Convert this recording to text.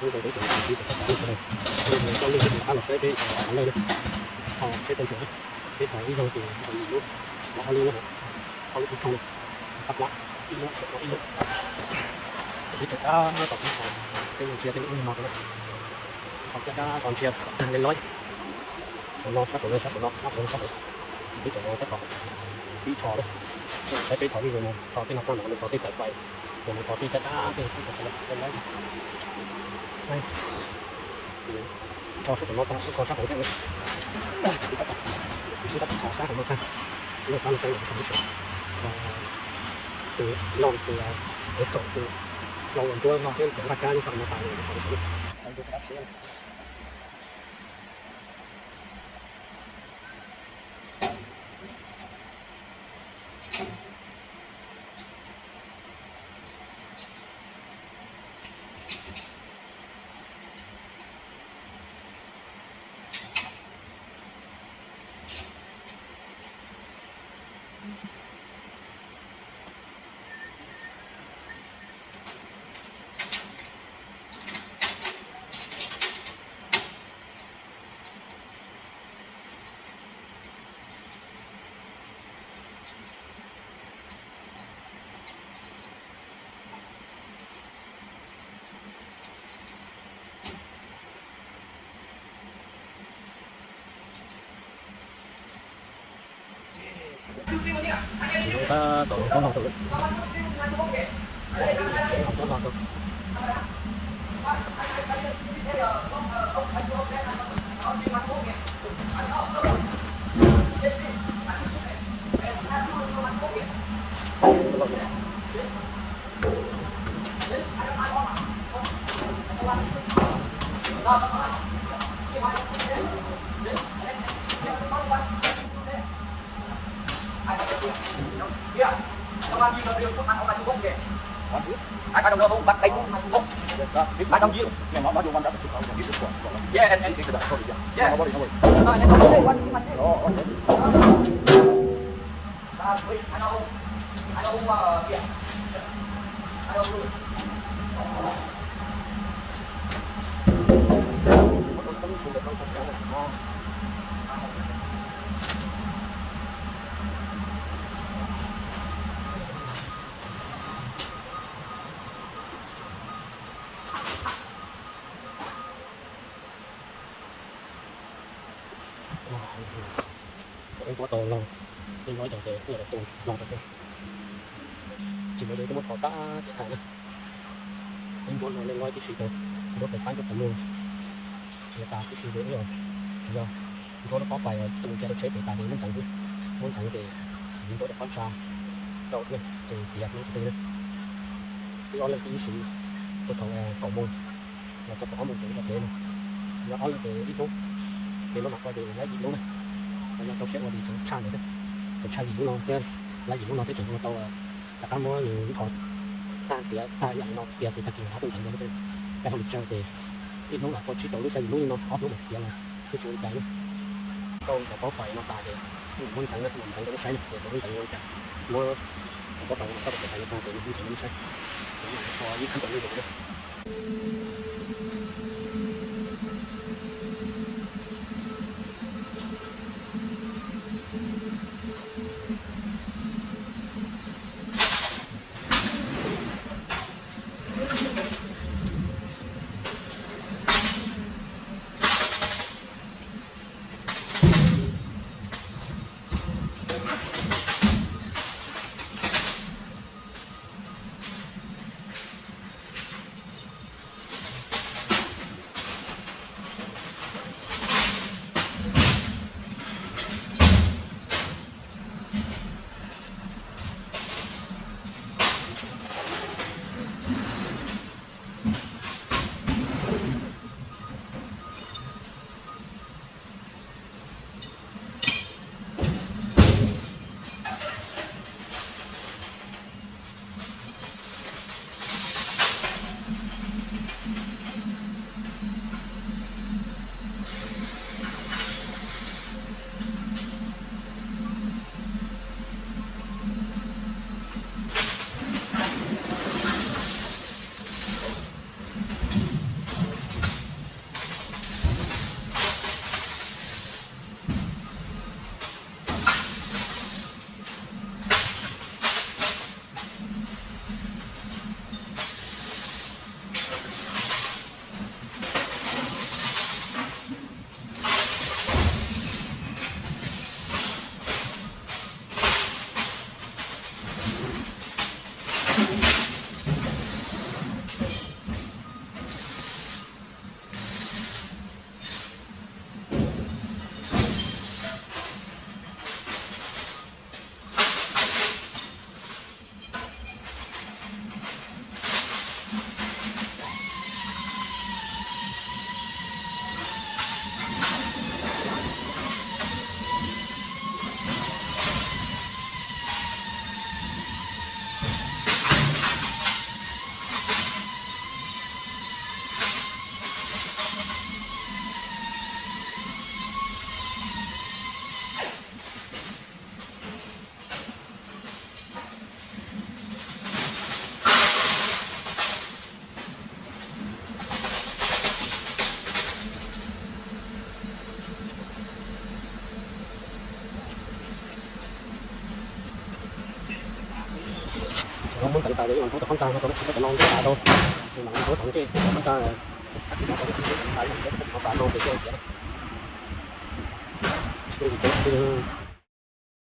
Lub zoo peb tus tsis tau tau lub zoo, lub zoo tau lub zoo qab los saib peb thov lawm na. Thov saib tau ntsuas na. Peb thov ib zaug ces thov ib lub, thov ob lub na, ob lub sib thooj na. Qab plab ib lub, saum no ib lub. Peb tseem tab tom pib thov peb ntsia tej lub no rau na. Thov caj dab thov ntsia tag li lawm. Saum no sab saum no sab saum no sab hauv sab hauv. Ces peb tseem tab tom pib thov na. Saib peb thov lub zoo mus thov tej no rau no mus thov tej xaiv fais, mus thov tej caj dab tej peb thov tsis lawm. Thov sab saum no tag, thov sab hauv thiab. Tab tom thov sab hauv no tag, lawm tab lawm tau lawm thov lub saum, tus loj tus, tus saum tus hlau nruab no thiab cov nqaj kab nyob sab hauv no tas lawm thov lub saum. Tsis zoo tab tom zoo tsob no rau lawm. Tsob no rau. Thaum ib nruab tau loj, ib nruab yog ces yog los tu loj rau xwb. Tsis muaj li twb muab thov tab kev tham na. Ib nruab no loj loj tib si tau nruab pes pab nruab pes muaj, tiav tas tib si ces wb tsuas yog nruab lub pob fais uas coj mus ntsia rau tsheb pem tas ces muab ntxeev xwb. Muab ntxeev ces ib nruab rau pob tsa rau xwb na ces tiav xwb tsis pub na. Wb ob leeg xwb wb siv puag thaum kaum moos los txog thaum ob moos ces wb rov kev no. Wb ob leeg ces ib hnub, kev no mas ko ces lab yim hnub na. Los yog rau siab ua ces tseem tshaj ntawd thiab, tseem tshaj yim hnub no thiab, lab yim hnub no thiab tseem ua tau rov qab muab nws nthos tag tiav tag ib yam li no cia ces tag kis rov tuaj ntxeev dua xwb. Kaj hnub lub tsawg ces ib hnub los ua tsis tau lub xya yim hnub li no, ob hnub mas tiav los twb tsis ua li cas li. Tau cov pob fais no tas ces muab ntxeev na, muab ntxeev rau wb saib na ces tau wb ntxeev ua li cas. Muab cov pob fais no tau txais fais no tag ces muab ntxeev rau wb saib. Ces no ua ib khab ntawm lub zoo na. Muab ntxeev tas ces yeej los ntub tom qab ntsa no rau, cov no ntub thaum ntej tom qab ntsa, sab tim no rau, tas no ces tsis